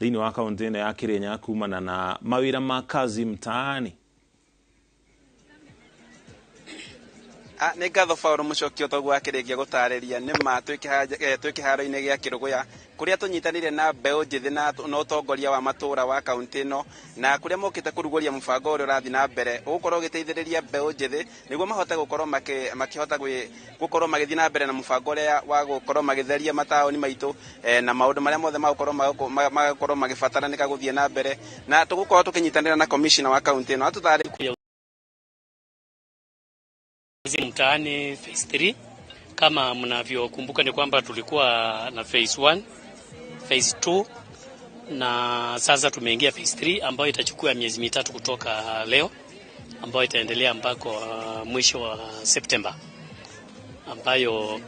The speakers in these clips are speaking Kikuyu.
Thĩinĩ wa kaũntĩ ĩno ya Kĩrĩnyaga kumana na mawĩra ma kazi mtaani. Ah, nĩ ngatho Paul Mũcoki o toguo akĩrĩkia gũtarĩria nĩ ma twĩ kĩharo-inĩ gĩa Kĩrũgũya kũrĩa tũnyitanĩire na mbeũ njĩthĩ na na ũtongoria wa matũra wa kaũntĩ ĩno na kũrĩa mokĩte kũrugũria mũbango ũrĩa ũrathiĩ na mbere ũgũkorwo ũgĩteithĩrĩria mbeũ njĩthĩ nĩguo mahote gũkorwo makĩhota gũkorwo magĩthiĩ na mbere na mũbango ũrĩa wa gũkorwo magĩtheria mataũni maitũ eh, na maũndũ marĩa mothe magũkorwo magũkorwo magĩbataranĩka gũthiĩ na mbere na tũgũkorwo tũkĩnyitanĩra na commissioner wa kaũntĩ ĩno atũtarĩrie. Mtaani phase 3 kama mnavyokumbuka ni kwamba tulikuwa na phase 1, phase 2 na sasa tumeingia phase 3 ambayo itachukua miezi 3 kutoka leo, ambayo itaendelea mpaka mwisho wa Septemba, ambayo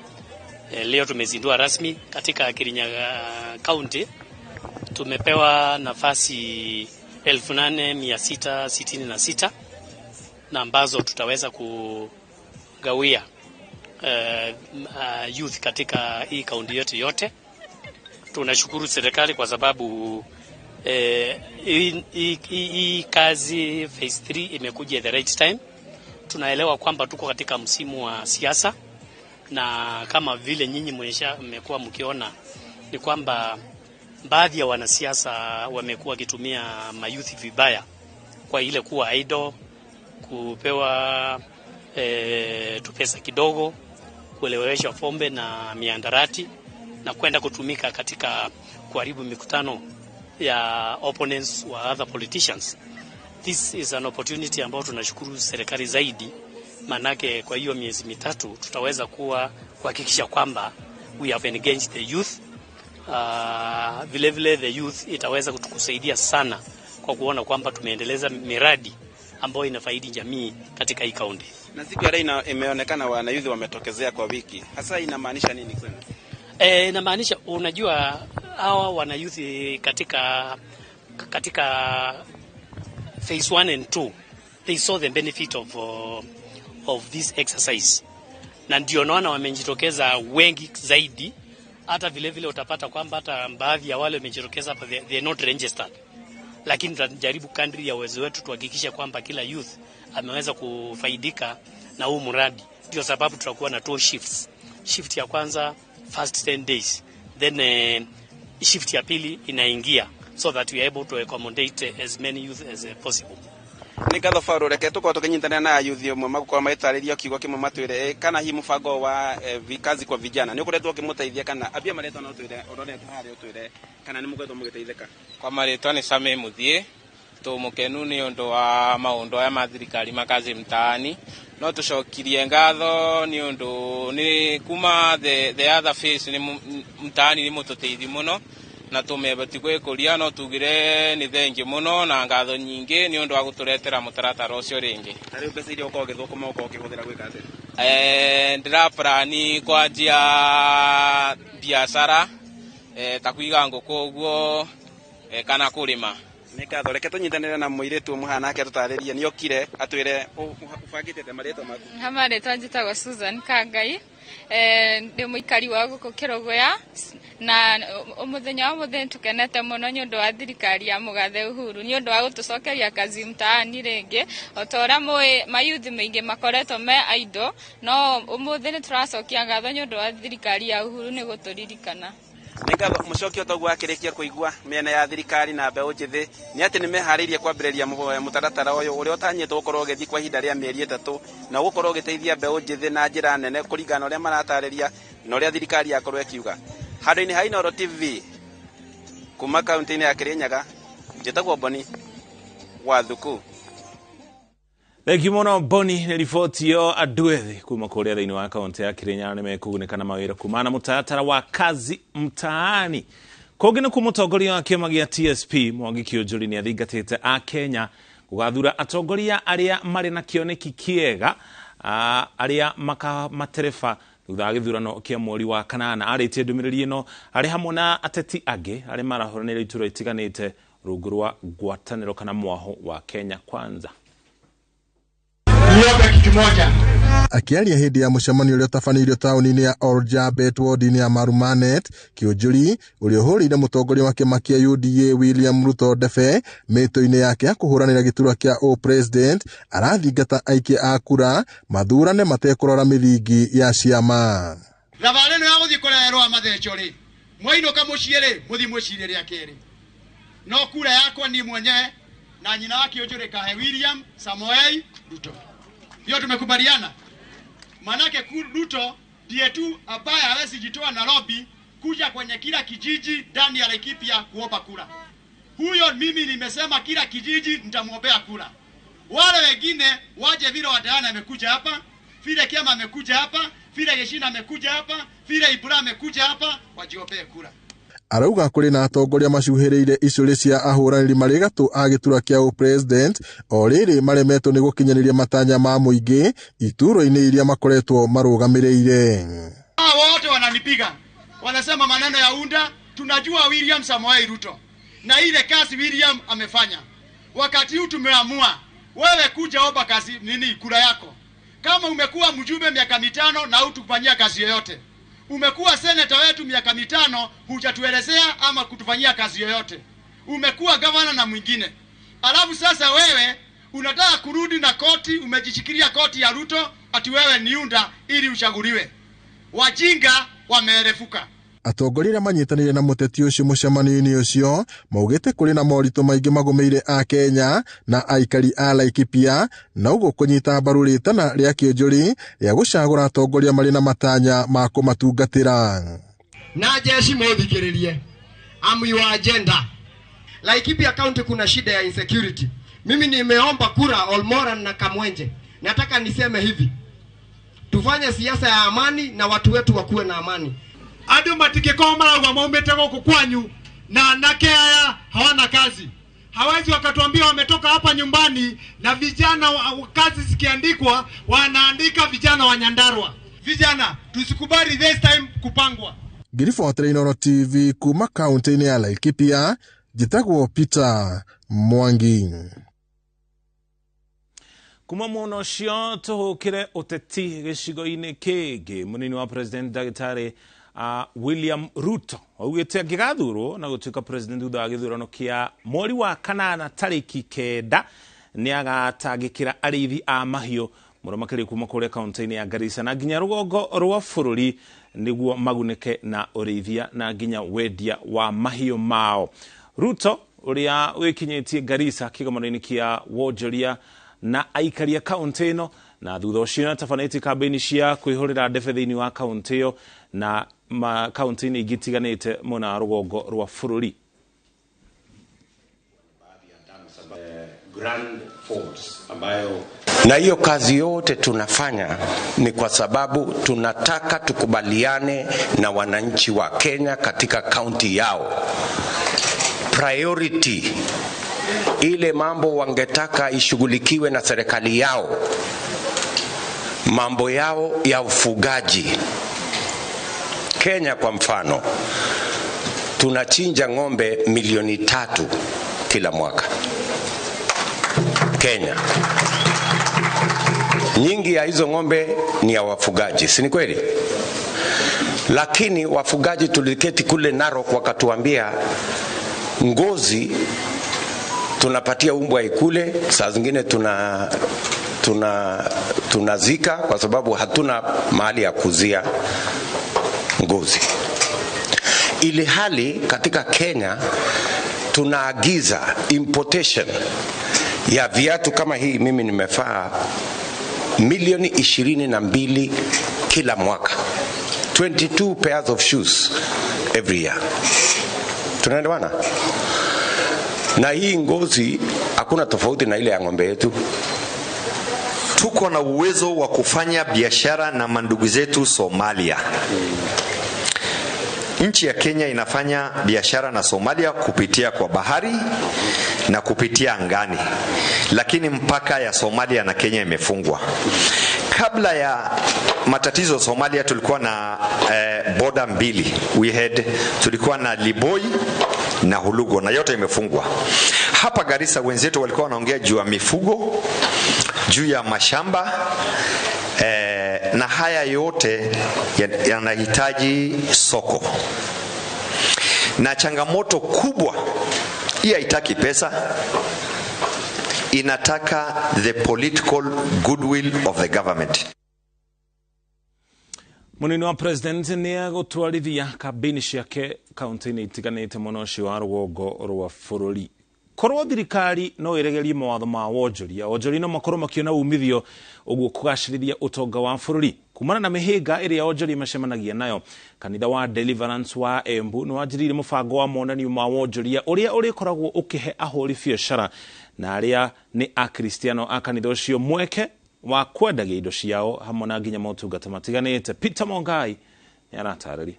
leo tumezindua rasmi katika Kirinyaga County. Tumepewa nafasi 8666 na ambazo tutaweza kugawia youth katika hii kaunti yetu yote. Tunashukuru serikali kwa sababu hii kazi phase 3 imekuja at the right time. Tunaelewa kwamba tuko katika msimu wa siasa, na kama vile nyinyi mmekuwa mkiona ni kwamba baadhi ya wanasiasa wamekuwa wakitumia mayouth vibaya kwa ile kuwa idle, kupewa tupesa kidogo, kuelewesha pombe na mihadarati na kwenda kutumika katika kuharibu mikutano ya opponents wa other politicians. This is an opportunity ambayo tunashukuru serikali zaidi, manake kwa hiyo miezi 3 tutaweza kuwa kuhakikisha kwamba we have engaged the youth. Vile vile the youth itaweza kutukusaidia sana kwa kuona kwamba tumeendeleza miradi ambayo inafaidi jamii katika hii kaunti. Na siku ya leo imeonekana wanayouth wametokezea kwa wiki. Hasa inamaanisha nini kwenu? Inamaanisha unajua hawa wanayouth katika phase 1 and 2 they saw the benefit of this exercise, na ndio naona wamejitokeza wengi zaidi. Hata vile vile utapata kwamba hata baadhi ya wale wamejitokeza hapa they are not registered, lakini tutajaribu kadri ya uwezo wetu tuhakikishe kwamba kila youth ameweza kufaidika na huu mradi. Ndio sababu tutakuwa na two shifts. Shift ya kwanza first 10 days, then shift ya pili inaingia so that we are able to accommodate as many youth as possible. Nĩ ngatho Paul, reke tũkorwo tũkĩnyitanĩra na ayuthi ũmwe magũkorwo magĩtarĩria kiugo kĩmwe matwĩre kana hihi mũbango wa kazi kwa vijana nĩ ũkoretwo ũkĩmũteithia, kana ambia marĩtwa na ũtwĩre ũrorete harĩa ũtwĩre kana nĩ mũkoretwo mũgĩteithĩka. Kwa marĩtwa nĩ Same Muthie, tũ mũkenu nĩ ũndũ wa maũndũ aya ma thirikari ma kazi mtaani, no tũcokirie ngatho nĩ ũndũ nĩ kuma the other phase nĩ mtaani nĩ mũtũteithia mũno na tũmebati gwĩkũria, no tugire nĩ thengi mũno na ngatho nyingĩ nĩ ũndũ wa gũtũretera mũtaratara ũcio rĩngĩ. Na rĩu mbeca iria ũkorwo ũgĩthũkũma ũkorwo ũkĩhũthĩra gwĩka atĩa? Ndĩra plan kwanjia biacara ta kũiga ngũkũ ũguo kana kũrĩma. Nĩ ngatho, reke tũnyitanĩre na mũirĩtu ũmwe haha nake atũtarĩrie nĩ okire atwĩre ũbangĩte atĩa, marĩtwa maku. Ha marĩtwa njĩtagwo Susan Kangai, ndĩ mũikari wa gũkũ Kĩrũgũya, na mũthenya wa mũthĩ tũkenete mũno nĩ ũndũ wa thirikari ya mũgathe Uhuru nĩ ũndũ wa gũtũcokeria kazi mtaani rĩngĩ. O ta ũrĩa mũĩ mayuthi maingĩ makoretwo me idle, no ũmũthĩ nĩ tũracokia ngatho nĩ ũndũ wa thirikari ya Uhuru nĩ gũtũririkana. Nĩ ngatho Mũcoki, o toguo akĩrĩkia kũigua mĩena ya thirikari na mbeũ njĩthĩ nĩ atĩ nĩ meharĩirie kwambĩrĩria mũtaratara ũyũ ũrĩa ũtanyĩtwo gũkorwo ũgĩthiĩ kwa ihinda rĩa mĩeri 3 na ũgũkorwo ũgĩteithia mbeũ njĩthĩ na njĩra nene kũringana na ũrĩa maratarĩria na ũrĩa thirikari yakorwo ĩkiuga. Handũ-inĩ ha Inooro TV kuma kaunti-inĩ ya Kĩrĩnyaga, njĩtagwo Boni wa Thuku. Thengiũ mũno Boni nĩ riboti ĩyo. Andũ ethĩ kuma kũrĩa thĩinĩ wa kaunti ya Kirinyaga nĩ mekũgunĩka na mawĩra kumana na mũtaratara wa kazi mtaani. Kũngĩ nĩ mũtongoria wa kĩama gĩa TSP Mwangi Kiunjuri nĩ athingatĩte a Kenya gũgathura atongoria arĩa marĩ na kĩoneki kĩega, arĩa makamatereba thutha wa gĩthurano kĩa mweri wa kanana. Arĩtie ndũmĩrĩri ĩno arĩ hamwe na ateti angĩ arĩa marahũranĩra iturwa itiganĩte rungu rwa ngwatanĩro kana mwaho wa Kenya Kwanza. Niombe kitu kimoja. Akiaria hindi ya mucemanio uria utabanĩirio taũni-inĩ ya Oljabet ward-inĩ ya Marumanet, Kiunjuri ũrĩa ũhũrĩire mũtongoria wa kĩama kĩa UDA William Ruto ndebe mĩtũ-inĩ yake ya kũhũranĩra gĩturwa kĩa ũ-president arathingata aikia a kura mathurane matekũrora mĩthingi ya ciama. Thabarĩ ĩno ya gũthiĩ kũrerwo matheco rĩ, mwainũka mũciĩ rĩ, mũthiĩ mwĩcirie rĩa kerĩ. No kura yakwa niĩ mwenyewe na nyina wa Kiunjuri kahe William Samoei Ruto. Hiyo tumekubaliana. Manake Ruto ndiye tu ambaye hawezi jitoa Nairobi kuja kwenye kila kijiji ndani ya Laikipia kuomba kura. Huyo mimi nimesema kila kijiji nitamwombea kura. Wale wengine waje vile Wadiana amekuja hapa, vile Kiama amekuja hapa, vile Yeshina amekuja hapa, vile Ibra amekuja hapa, wajiombee kura. Arauga kũrĩ na atongoria macuhĩrĩire icũrĩ cia ahũranĩri marĩ gatũ a gĩturwa kĩa ũ-president o rĩrĩ maremetwo nĩ gũkinyanĩria matanya ma mũingĩ ituro-inĩ iria makoretwo marũgamĩrĩire. Hao wote wananipiga, wanasema maneno ya unda. Tunajua William Samoei Ruto na ile kazi William amefanya. Wakati huu tumeamua wewe kuja omba kazi nini kura yako. Kama umekuwa mjumbe miaka 5 na hutufanyia kazi yoyote, umekuwa seneta wetu miaka 5 hujatuelezea ama kutufanyia kazi yoyote, umekuwa gavana na mwingine, alafu sasa wewe unataka kurudi na koti, umejishikilia koti ya Ruto ati wewe ni unda ili uchaguliwe. Wajinga wameerefuka. Atongoria arĩa manyitanĩire na mũteti ũcio mũcemanio-inĩ ũcio maugĩte kũrĩ na moritũ maingĩ magũmĩire a Kenya na aikari a Laikipia na ũguo kũnyita mbaru rĩtana rĩa Kiunjuri rĩa gũcagũra atongoria marĩ na matanya ma kũmatungatĩra. Na jeshi muthikĩrĩrie, am your agenda. Laikipia County kuna shida ya insecurity. Mimi nimeomba kura Olmoran na Kamwenje. Nataka niseme hivi, tufanye siasa ya amani na watu wetu wakuwe na amani. Andu matingĩkorwo marauga maumĩte gũkũ kwanyu na anake aya hawana kazi. Hawezi wakatuambia wametoka hapa nyumbani na vijana kazi zikiandikwa wanaandika vijana wa Nyandarua. Vijana tusikubali this time kupangwa. Ngiribotera Inooro TV kuma kaunti-inĩ ya Laikipia, njĩtagwo Peter Mwangi. Kuma mwena ũcio tũhũkĩre ũteti gĩcigo-inĩ kĩngĩ. Mũnini wa president ndagĩtarĩ William Ruto augĩte angĩgathurwo na gũtuĩka president thutha wa gĩthurano kĩa mweri wa kanana tarĩki 9 nĩ agatangĩkĩra arĩithi a mahiũ mũno makĩria kuma kũrĩa kaunti-inĩ ya Garissa na nginya rũgongo rwa bũrũri nĩguo magunĩke na ũrĩithia na nginya wendia wa mahiũ mao. Ruto ũrĩa wĩkinyĩtie Garissa kĩgomano-inĩ kĩa wonjoria na aikaria kaunti ĩno na thutha ũcio nĩatabanĩtie kambĩini cia kwĩhũrĩra ndebe thĩinĩ wa kaunti ĩyo na kaunti-inĩ ingĩ itiganĩte mwena wa rũgongo rwa bũrũri. Na hiyo kazi yote tunafanya ni kwa sababu tunataka tukubaliane na wananchi wa Kenya katika kaunti yao. Priority ile mambo wangetaka ishughulikiwe na serikali yao, mambo yao ya ufugaji. Kenya kwa mfano, tunachinja ng'ombe milioni 3 kila mwaka. Kenya. Nyingi ya hizo ng'ombe ni ya wafugaji, si ni kweli? Lakini wafugaji tuliketi kule Narok wakatuambia ngozi tunapatia umbwa ikule, saa zingine tunazika kwa sababu hatuna mahali ya kuzia ngozi. Ili hali katika Kenya tunaagiza importation ya viatu kama hii mimi nimefaa milioni 22 kila mwaka. 22 pairs of shoes every year. Tunaelewana? Na hii ngozi hakuna tofauti na ile ya ng'ombe yetu. Tuko na uwezo wa kufanya biashara na mandugu zetu Somalia. Nchi ya Kenya inafanya biashara na Somalia kupitia kwa bahari na kupitia angani. Lakini mpaka ya Somalia na Kenya imefungwa. Kabla ya matatizo Somalia tulikuwa na border mbili. We had, tulikuwa na Liboi na Hulugo na yote imefungwa. Hapa Garissa wenzetu walikuwa wanaongea juu ya mifugo, juu ya mashamba, na haya yote yanahitaji soko. Na changamoto kubwa hii haitaki pesa, inataka the political goodwill of the government. Munini wa president ni egũtwarithia kambĩini ciake kaunti-inĩ itiganĩte mwena ũcio wa rũgongo rwa bũrũri. Korwo thirikari no ĩregerie mawatho ma wonjoria, onjoria no makorwo makĩona umithio ũguo kũgacĩrithia ũtonga wa bũrũri. Kumana na mĩhĩnga ĩrĩa onjoria macemanagia nayo, kanitha wa Deliverance wa Embu nĩ wanjĩrĩirie mũbango wa monanio ma wonjoria ũrĩa ũrĩkoragwo ũkĩhe ahũri biacara na arĩa nĩ akristiano a kanitha ũcio mweke wa kwendagia indo ciao hamwe na nginya motungata matiganĩte. Peter Mongai nĩ aratarĩria.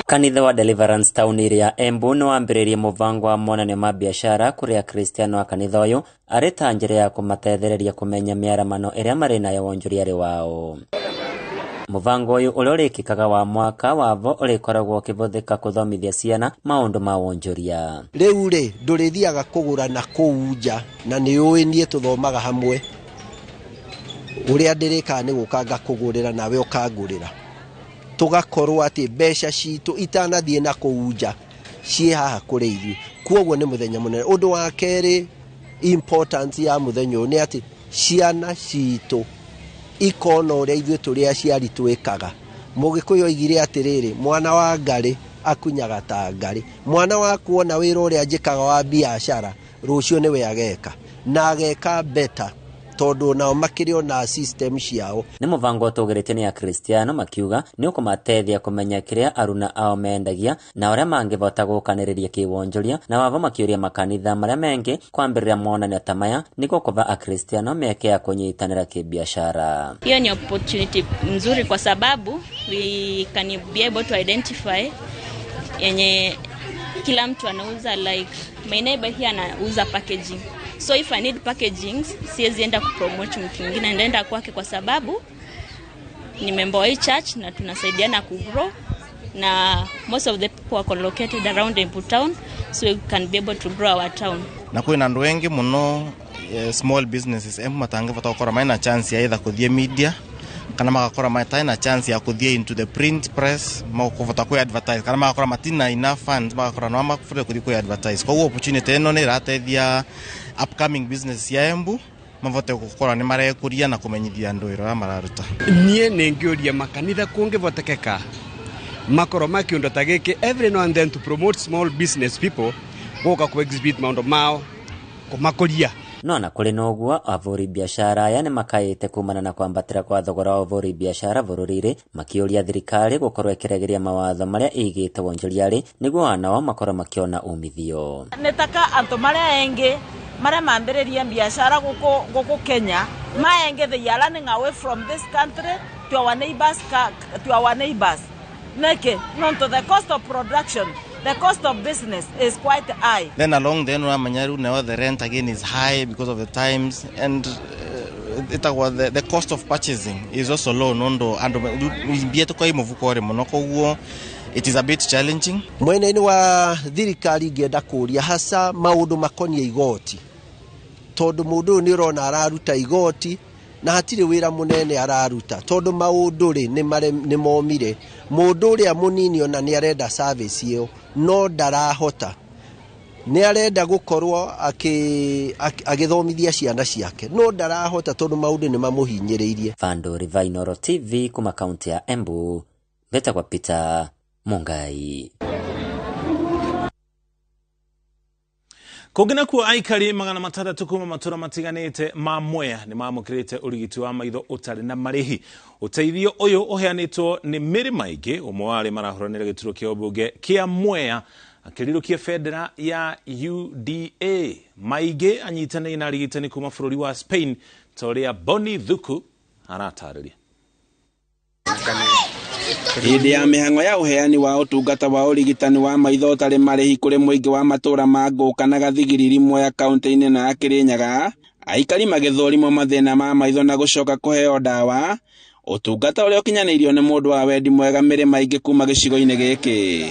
Kanitha wa Deliverance town ĩrĩa ya Embu nĩ wambĩrĩirie mũbango wa monanio ma biacara kũrĩ akristiano a kanitha ũyũ arĩ ta njĩra ya kũmatethereria kũmenya mĩaramano ĩrĩa marĩ nayo wonjoria-rĩ wao. Mũbango ũyũ ũrĩa ũrĩkĩkaga wa mwaka wavo ũrĩkoragwo ũkĩhũthĩka kũthomithia ciana maũndũ ma wonjoria. Rĩu rĩ ndũrĩthiaga kũgũra na kũu nja, na nĩ ũĩ niĩ tũthomaga hamwe, ũrĩa ndĩrĩkaga nĩ gũka ngakũgũrĩra nawe ũkangũrĩra, tũgakorwo atĩ mbeca citũ itanathiĩ na kũu nja ciĩ haha kũrĩ ithuĩ. Kwoguo nĩ mũthenya mũnene. Ũndũ wa kerĩ, importance ya mũthenya ũyũ nĩ atĩ ciana citũ ikona ũrĩa ithuĩ tũrĩ aciari twĩkaga. Mũgĩkũyũ oigire atĩrĩrĩ, mwana wa ngarĩ akunyaga ta ngarĩ. Mwana waku ona wĩra ũrĩa njĩkaga wa biacara, rũciũ nĩwe ageka, na ageka better, tondũ nao makĩrĩ ona system ciao. Nĩ mũbango ũtũgĩrĩtio nĩ akristiano makiuga nĩ ũkũmateithia kũmenya kĩrĩa aruna ao mendagia na ũrĩa mangĩhota gũkanĩrĩria kĩwonjoria, na wavo makĩũria makanitha marĩa mengĩ kwambĩrĩria monanio ta maya nĩguo kũva akristiano mĩeke ya kũnyitanĩra kĩbiacara. Hiyo ni opportunity nzuri kwa sababu we can be able to identify yenye kila mtu anauza. Like my neighbor here anauza packaging, so if I need packaging siwezi enda kupromote mtu mwingine, ndaenda kwake kwa sababu ni member wa church na tunasaidiana kugrow, na most of the people are located around Embu town, so we can be able to grow our town. Na kwina andu engi muno small businesses Embu matangivota gukora maina chance ya either kuthie media kana magakora mataina chance ya kuthie into the print press makuvota ku advertise, kana magakora matina enough funds magakora no makuvota kuthie ku advertise. Koguo opportunity eno ni irateithia upcoming business ya Embu mavote gukora ni marekuria na kumenyithia andu ira mararuta. Nie ningiuria makanitha kungivotekeka makorwo makiundo ta giki every now and then to promote small business people guka ku exhibit maundu mao kumakuria. No na kũrĩ na ũguo ahũri biacara aya nĩ makaĩte kumana na kwambatĩra kwa thogora wa ũhũri biacara bũrũri-inĩ, makĩũria thirikari gũkorwo ĩkĩregeria mawatho marĩa ĩigĩte wonjoria-rĩ nĩguo anao makorwo makĩona umithio. Nĩtaka antũ marĩa engĩ marĩa mambĩrĩria biacara gũkũ Kenya maenge they are running away from this country to our neighbors, to our neighbors. Neke, non to the cost of production, the cost of business is quite high. Then along then Ramanyaru now the rent again is high because of the times, and the cost of purchasing is also low nondo and mbieto kwa imuvuko muno koguo it is a bit challenging. Mwena-inĩ wa thirikari ingĩenda kũria hasa maũndũ makoniĩ igoti, tondũ mũndũ ũyũ nĩ ũrona araruta igoti na hatirĩ wĩra mũnene araruta, tondũ maũndũ rĩ nĩ momire. Mũndũ ũrĩa mũnini ona nĩ arenda service ĩyo no ndarahota, nĩ arenda gũkorwo agĩthomithia ciana ciake no ndarahota tondũ maũndũ nĩ mamũhinyĩrĩirie. Vandũ Vainoro TV kuma kaunti ya Embu, betagwa Peter Mungai. Kũngĩ nakuo aikari 600 kuma matũra matiganĩte ma Mwea nĩ mamũkĩrĩte ũrigiti wa maitho ũtarĩ na marĩhi. Ũteithio ũyũ ũheanĩtwo nĩ mĩrĩ maingĩ, ũmwe wa arĩa marahũranĩra gĩturwa kĩa ũmbunge kĩa Mwea akĩrirũkia bendera ya UDA. Maingĩ anyitanĩire na arigitani kuma bũrũri wa Spain ta ũrĩa Boni Thuku aratarĩria. Hĩndĩ ya mĩhang'o ya ũheani wa ũtungata wa ũrigitani wa maitho ũtarĩ marĩhi kũrĩ mũingĩ wa matũũra ma Ngũka na Gathigiriri Mwea kaunti-inĩ na ya Kĩrĩnyaga, aikari magĩthũrimwo mathĩna ma maitho na gũcoka kũheo ndawa. Ũtungata ũrĩa ũkinyanĩirio nĩ mũndũ wa wendi mwega mĩrĩma ingĩ kuma gĩcigo-inĩ gĩkĩ.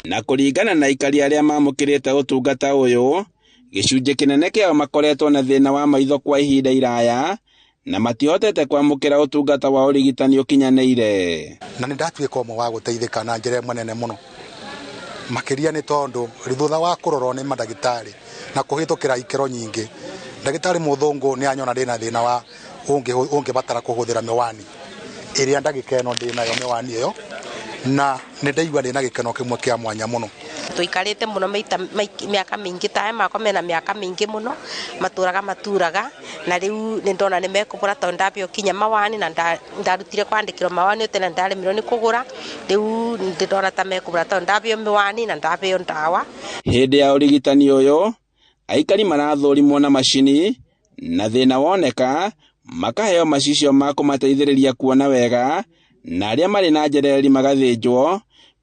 Na kũringana na aikari arĩa mamũkĩrĩte ũtungata ũyũ, gĩcunjĩ kĩnene kĩao makoretwo na thĩna wa maitho kwa ihinda iraya na matihotete kwamũkĩra ũtungata wa ũrigitani ũkinyanĩire. Na nĩ ndatuĩka ũmwe wa gũteithĩka na njĩra ĩmwe nene mũno makĩria nĩ tondũ thutha wa kũrorwo nĩ mandagĩtarĩ na kũhĩtũkĩra ikĩro nyingĩ, ndagĩtarĩ mũthũngũ nĩ anyona ndĩna thĩna wa ũngĩbatara kũhũthĩra mĩwani ĩrĩa ndagĩka ĩno ndĩnayo mĩwani ĩyo, na nĩ ndaigua ndĩna gĩkeno kĩmwe kĩa mwanya mũno. Tũikarĩte mũno mĩaka mĩingĩ ta makwa mena mĩaka mĩingĩ mũno matũraga maturaga na rĩu nĩ ndona nĩ mekũgũra tondũ ndambia kinya mawani na ndarutire kwandĩkĩrwo mawani tene ndaremirwo nĩ kũgũra rĩu nĩ ndona ta mekũgũra tondũ ndambio mĩwani na ndambio ndawa. Hĩndĩ ya ũrigitani ũyũ aikari marathũrimwo na macini na thĩna woneka makaheo macicio ma kũmateithĩrĩria kuona wega na arĩa marĩ na njereri magathĩnjwo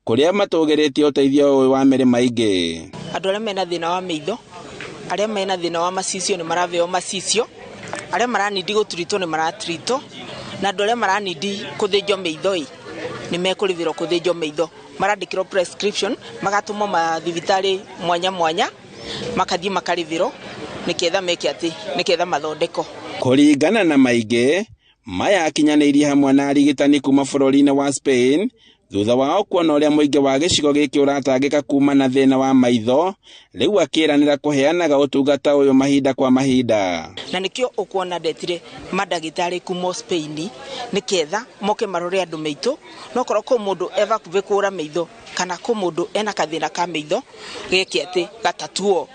kũrĩa matũgĩrĩtie ũteithio ũyũ wa mĩrĩma ingĩ. Andũ arĩa mena thĩna wa maitho, arĩa mena thĩna wa macicio nĩ maraveo macicio, arĩa maranindi gũturitwo nĩ maraturitwo, na andũ arĩa maranindi kũthĩnjwo maitho ĩ nĩ mekũrĩhĩrwo kũthĩnjwo maitho, marandĩkĩrwo prescription magatũmwo mathibitarĩ mwanya mwanya makathiĩ makarĩhĩrwo nĩketha meke atĩ nĩketha mathondeko. Kũringana na maingĩ maya akinyanĩirie hamwe na arigitani kuma bũrũri-inĩ wa Spain thutha wao kuona ũrĩa mũingĩ wa gĩcigo gĩkĩ ũratangĩka kuma na thĩna wa maitho, rĩu akĩranĩra kũheanaga ũtungata ũyũ mahinda kwa mahinda. Na nĩkĩo ũkuona ndetire mandagĩtarĩ kuma Spain nĩketha moke marore andũ maitũ, no korwo kũ mũndũ evakuve kũra maitho kana kũ mũndũ ena kathĩna ka maitho geke atĩ gatatuo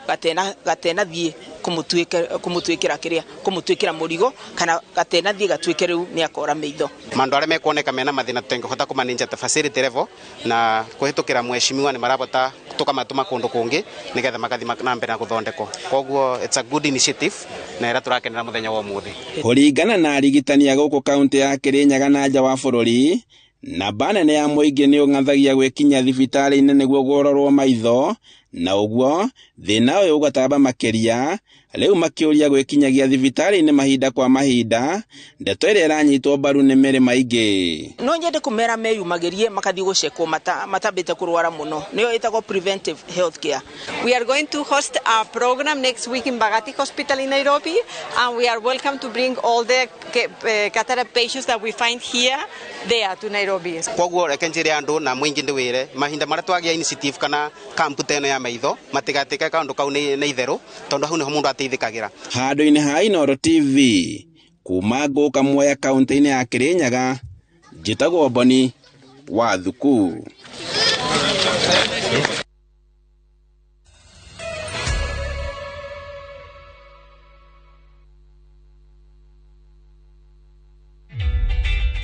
gatena thiĩ kũmũtuĩkĩra kĩrĩa kũmũtuĩkĩra mũrigo kana gatena thiĩ gatuĩke rĩu nĩ akora maitho. Mandu arĩa mekuoneka mena mathĩna tũtengĩhota kũmanĩnja ta facility level na kũhĩtũkĩra mheshimiwa nĩ marabota tũkamatũma kũndũ kũngĩ nĩgetha magathi na mbere na gũthondekwo. Koguo it's a good initiative na ĩrĩa tũrakenera mũthenya wa ũmũthĩ. Kũringana na arigitani a gũkũ kaunti ya Kirinyaga na nja wa bũrũri, namba nene ya mũingĩ nĩ ũng'athagia gwĩkinyia thibitarĩ-inĩ nĩguo kũrorwo maitho, na ũguo thĩna ũyũ ũgatamba makĩria rĩu makĩũria gwĩkinyagia thibitarĩ-inĩ mahinda kwa mahinda, ndeto ĩrĩa ĩranyitwo mbaru nĩ mĩrĩma ingĩ. No nyende kũmera meyumagĩrie makathiĩ gũcekwo matambĩte kũrwara mũno, nĩyo ĩtagwo preventive health care. We are going to host a program next week in Bagati Hospital in Nairobi, and we are welcome to bring all the cataract patients that we find here there to Nairobi. Koguo reke njĩre andũ na mũingĩ ndĩwĩre mahinda marĩa twagia initiative kana kampu ta ĩno ya maitho matigatĩke kaũndũ kau nĩ itherũ tondũ hau nĩho mũndũ ateithĩkagĩra. Handũ-inĩ ha Inooro TV kuma Ngũka Mwea kaunti-inĩ ya Kirinyaga, njĩtagwo Boni wa Thuku.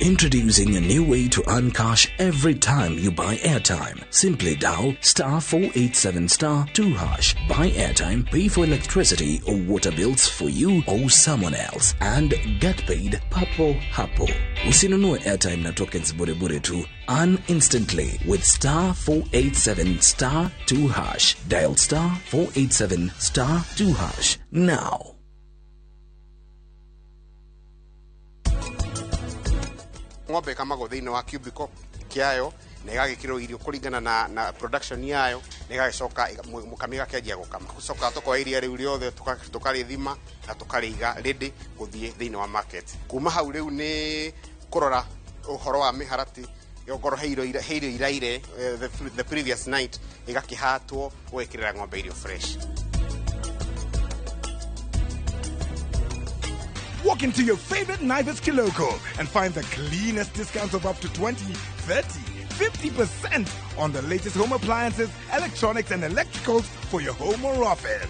Introducing a new way to earn cash every time you buy airtime. Simply dial *487*2#. Buy airtime, pay for electricity or water bills for you or someone else, and get paid papo hapo. Usinunue airtime na tokens bure bure tu. Earn instantly with *487*2#. Dial *487*2# now. Ng'ombe ĩkamagwo thĩinĩ wa cubicle kĩayo na ĩgagĩkĩrwo irio kũringana na production yayo na ĩgagĩcoka mũkami gakĩanjia gũkama. Gũcoka tũkoya iria rĩu rĩothe tũkarĩthima na tũkarĩiga ready gũthiĩ thĩinĩ wa market. Kuma hau rĩu nĩ kũrora ũhoro wa mĩharatĩ, okorwo he irio iraire the previous night ĩgakĩhatwo ũgekĩrĩra ng'ombe irio fresh. Walk into your favorite Naivas Kiloko and find the cleanest discounts of up to 20, 30, 50% on the latest home appliances, electronics and electricals for your home or office.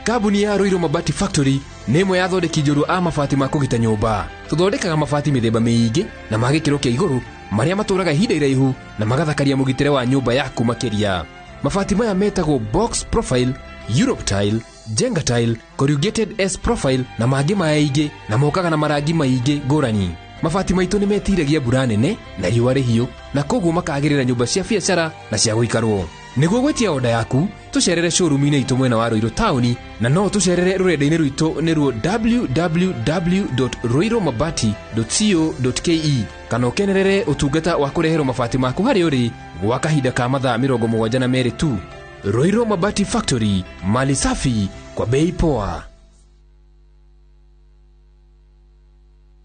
Kambuni ya Ruiru Mabati Factory nĩ ĩmwe ya athondeki njorua a mabati ma kũgita nyũmba. Tũthondekaga mabati mĩthemba mĩingĩ na ma gĩkĩro kĩa igũrũ marĩa matũraga ihinda iraihu na magathakaria mũgitĩre wa nyũmba yaku makĩria. Mabati maya metagwo box profile, Europe tile, Jenga tile, corrugated S profile na mangĩ maingĩ na mokaga na marangi maingĩ ngũrani. Mabati maitũ nĩ metiragia mbura nene na riũa rĩhiũ na koguo makagĩrĩra nyũmba cia biacara na cia gũikarwo. Nĩguo gwĩtia oda yaku tũcerere showroom-inĩ itũ mwena wa Ruiru taũni, na no tũcerere rũrenda-inĩ rwitũ nĩruo www.ruirumabati.co.ke, kana ũkenerere ũtungata wa kũreherwo mabati maku harĩa ũrĩ gwa kahinda ka mathaa 72 tu. Ruiru Mabati Factory, mali safi kwa bei poa.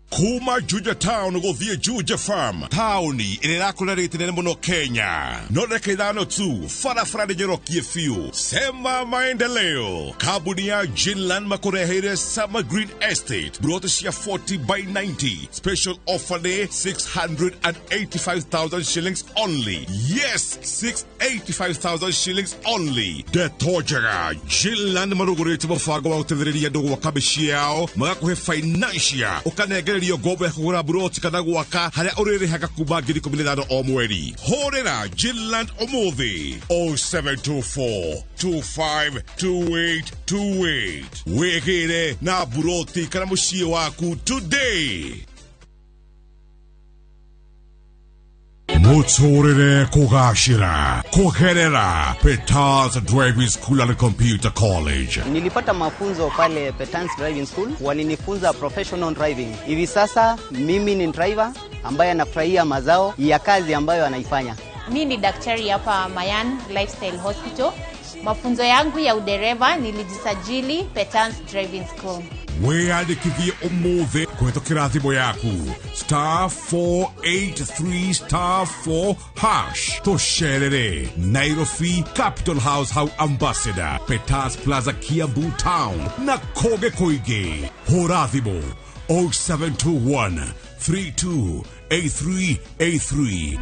Kuma Juja Town gũthiĩ Juja Farm, taũni ĩrĩa ĩrakũra rĩte nene mũno Kenya. No ndagĩka 5 tu, barabara nĩ njorokie biũ. Sema maendeleo. Kambuni ya Jinland makũreheire Summer Green Estate, broti cia 40 by 90. Special offer nĩ 685,000 shillings only. Yes, 685,000 shillings only. Ndeto njega, Jinland marũgũrĩte mũbango wa gũteithĩrĩria andũ gwaka mĩciĩ yao, magakũhe financial, ũkanengererio ngombo ya kũgũra buroti kana gwaka harĩa ũrĩrĩhaga kuma 15,000 o mweri. Hũrĩra Jinland ũmũthĩ 0724 252828. Wĩgĩre na buroti kana mũciĩ waku today. Mũtũrĩre kũgacĩra kũgerera Petans Driving School and Computer College. Nilipata mafunzo pale Petans Driving School, walinifunza professional driving. Hivi sasa mimi ni driver ambaye anafurahia mazao ya kazi ambayo anaifanya. Mimi ni daktari hapa Mayan Lifestyle Hospital. Mafunzo yangu ya udereva nilijisajili Petans Driving School. Wĩyandĩkithie ũmũthĩ kũhĩtũkĩra thimũ yaku *483 *4#. Tũcerere Nairobi Capital House hau Ambassador, Petans Plaza Kiambu Town na kũngĩ kũingĩ. Hũra thimũ 0721 328383.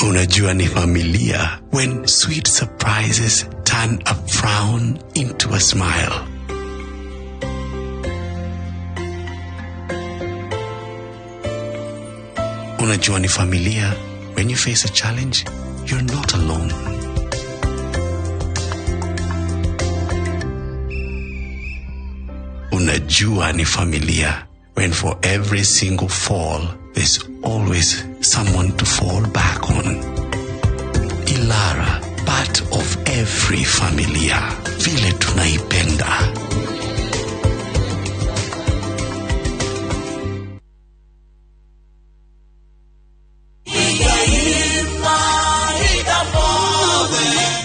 Unajua ni familia when sweet surprises turn a frown into a smile. Unajua ni familia when you face a challenge, you're not alone. Unajua ni familia when for every single fall, there's always someone to fall back on. Ilara, part of every familia. Vile tunaipenda.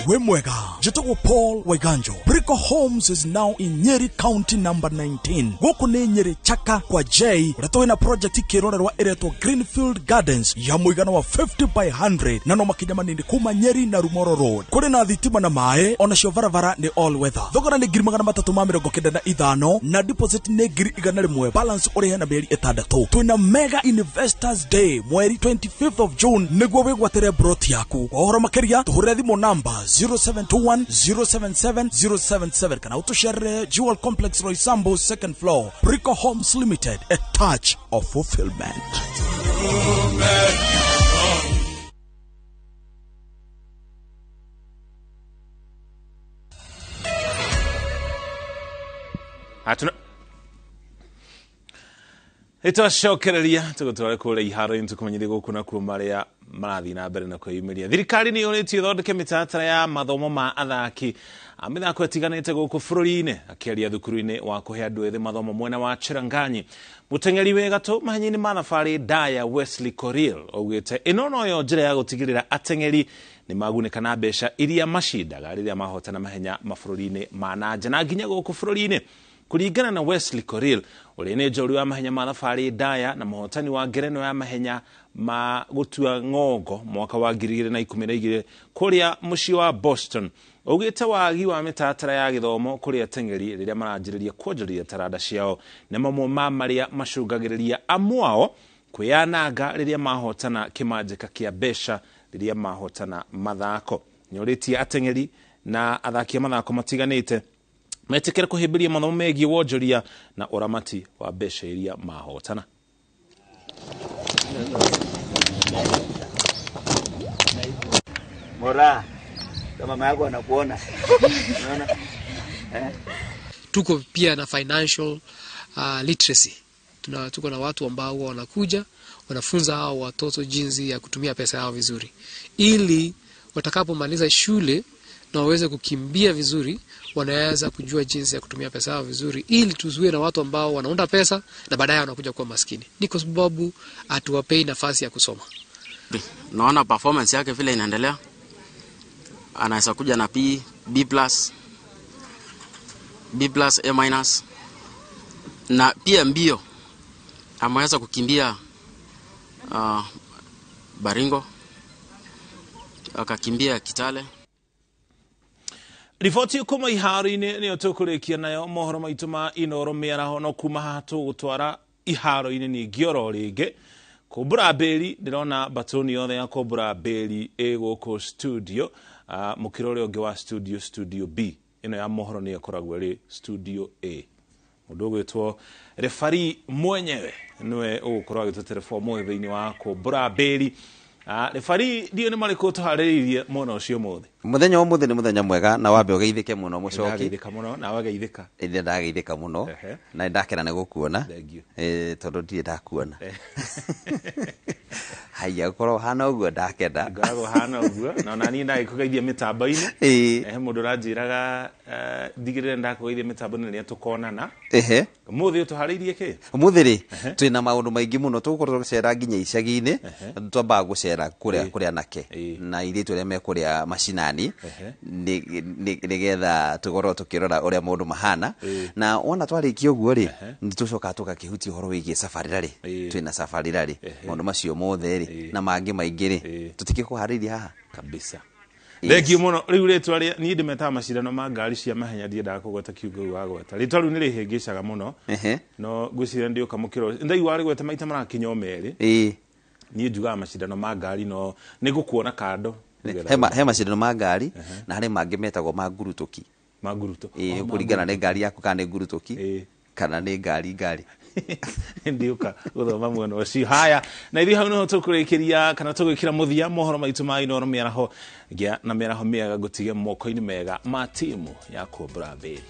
Wemwega, Jitagwo Paul Waiganjo. Brico Homes is now in Nyeri County number 19. Gũkũ nĩ Nyeri Chaka kwa J, ũrĩa twĩna project kĩrorerwa ĩretwo Greenfield Gardens ya mũigana wa 50 by 100 na no makinya manini kuma Nyeri na Rumoro Road. Kũrĩ na thitima na maĩ, onacio barabara nĩ all weather. Thogora nĩ 395,000 na deposit nĩ 100,000, balance ũrĩhe na mĩeri 6. Twĩna Mega Investors Day mweri 25th of June nĩguo wĩgwatĩre broti yaku. Kwa ũhoro makĩria tũhũrĩre thimũ namba 0721 077 077 kana utushere Jewel Complex Roysambu second floor. Brico Homes Limited, a touch of fulfillment. Atuna Ĩtwacokereria tũgũtware kũrĩa iharo-inĩ tũkũmenyithie gũkũ na kuo marĩa marathiĩ na mbere na kwĩyumĩria. Thirikari nĩ yũrĩtio ĩthondeke mĩtaratara ya mathomo ma athaki a mĩthako ĩtiganĩte gũkũ bũrũri-inĩ. Akĩaria thukuru-inĩ wa kũhe andũ ethĩ mathomo mwena wa Cherangany, mũteng'eri wĩ gatũ mahenya-inĩ ma thabarĩ ndaya Wesley Korir augĩte ĩno noyo njĩra ya gũtigĩrĩra ateng'eri nĩ magunĩka na mbeca iria macindaga rĩrĩa mahotana mahenya mabũrũri-inĩ ma na nja na nginya gũkũ bũrũri-inĩ. Kulingana na Wesley Korir, ũrĩa nĩ njorua wa mahenya ma thabarĩ ndaya na mũhotani wa ngerenwa ya mahenya ma gũtua ng'ongo mwaka wa 2012 kũrĩa mũciĩ wa Boston, augĩte wagi wa mĩtaratara ya gĩthomo kũrĩ ateng'eri rĩrĩa maranjĩrĩria kuonjoria taranda ciao na mamwe ma marĩa macũngagĩrĩria amwe ao kwĩyananga rĩrĩa mahotana kĩmanjĩka kĩa mbeca rĩrĩa mahotana mathako. Nĩorĩtie ateng'eri na athaki a mathako matiganĩte metĩkĩre kũhĩmbĩria mathomo megiĩ wonjoria na ũramati wa mbeca iria mahotana. Mora, kama mama yako anakuona. Unaona? Tuko pia na financial literacy. Tuko na watu ambao huwa wanakuja wanafunza hao watoto jinsi ya kutumia pesa yao vizuri, ili watakapomaliza shule na waweze kukimbia vizuri, wanaweza kujua jinsi ya kutumia pesa yao vizuri, ili tuzuie na watu ambao wanaunda pesa na baadaye wanakuja kuwa maskini. Ni kwa sababu hatuwapei nafasi ya kusoma. Naona performance yake vile inaendelea, anaweza kuja na B, B plus, B plus, A minus, na pia mbio ameweza kukimbia Baringo, akakimbia Kitale. Riboti kuma iharo-inĩ nĩyo tũkũrĩkia nayo mohoro maitũ ma Inoro mĩaraho no kuma haha tũgũtwara iharo-inĩ ningĩ oro rĩngĩ kũmbũra mbĩri. Ndĩrona batoni yothe ya kũmbũra mbĩri ĩ gũkũ studio, mũkĩra ũrĩa ũngĩ wa studio, studio B ĩno ya mohoro nĩyo ĩkoragwo ĩrĩ studio A. Mũndũ ũgwĩtwo refari mwenyewe nĩwe ũgũkorwo agĩtũtereba ũmũthĩ thĩinĩ wa kũmbũra mbĩri. Refari, ndiũ nĩ marĩkũ tũharĩrĩirie mwena ũcio ũmũthĩ? Muthenya wa muthi ni muthenya mwega na wambe ugeithike muno mucoki. Ndageithĩka mũno nawe ageithĩka. Ĩndĩ ndageithĩka mũno na ndakena nĩ gũkuona tondu ndirĩ ndakuona. Haya, ũkorwo hana ũguo ndakena. Ngoragwo hana ũguo na ona niĩ ndagĩkũgeithia mĩtambo-inĩ. He mũndũ ũranjĩraga ndigĩrĩre ndakũgeithia mĩtambo-inĩ rĩrĩa tũkonana. Ũmũthĩ ũtũharĩirie kĩ? Ũmũthĩ rĩ twĩna maũndũ maingĩ mũno, tũgũkorwo tũgĩcera nginya icagi-inĩ. Twambaga gũcera kũrĩa kũrĩa anake na airĩtu arĩa me kũrĩa macinani, nĩgetha tũkorwo tũkĩrora ũrĩa maũndũ mahana. Na wona twarĩkia ũguo rĩ, nĩtũcokaga tũgakĩhutia ũhoro wĩgiĩ sabarĩra rĩ, twĩna sabarĩra rĩ, maũndũ macio mothe rĩ na mangĩ maingĩ rĩ tũtikĩkũharĩirie haha kabisa. Thank you mũno. Rĩu rĩtwa rĩa niĩ ndĩmetaga macindano ma ngari cia mahenya, ndiendaga kũgweta kiugo kĩu wagweta. Rĩtwa rĩu nĩrĩhĩngĩcaga mũno no ngwĩciria ndĩũka mũkĩro ndaigua rĩgweta maita marakinya o merĩ. Niĩ njugaga macindano ma ngari no nĩngũkuona kando. He macindano ma ngari na harĩ mangĩ metagwo ma ngurutuki. Ma nguruto. Kũringana nĩ ngari yaku kana nĩ ngurutuki kana nĩ ngari ngari. Ndiũka gũthoma mwena ũcio. Haya, na ithuĩ hau nĩho tũkũrĩkĩria kana tũgwĩkĩra mũthia mohoro maitũ ma Inoro mĩaraho. Gĩa na mĩaraho mĩega, ngũtige moko-inĩ mega ma timu ya kũmbũra mbĩri.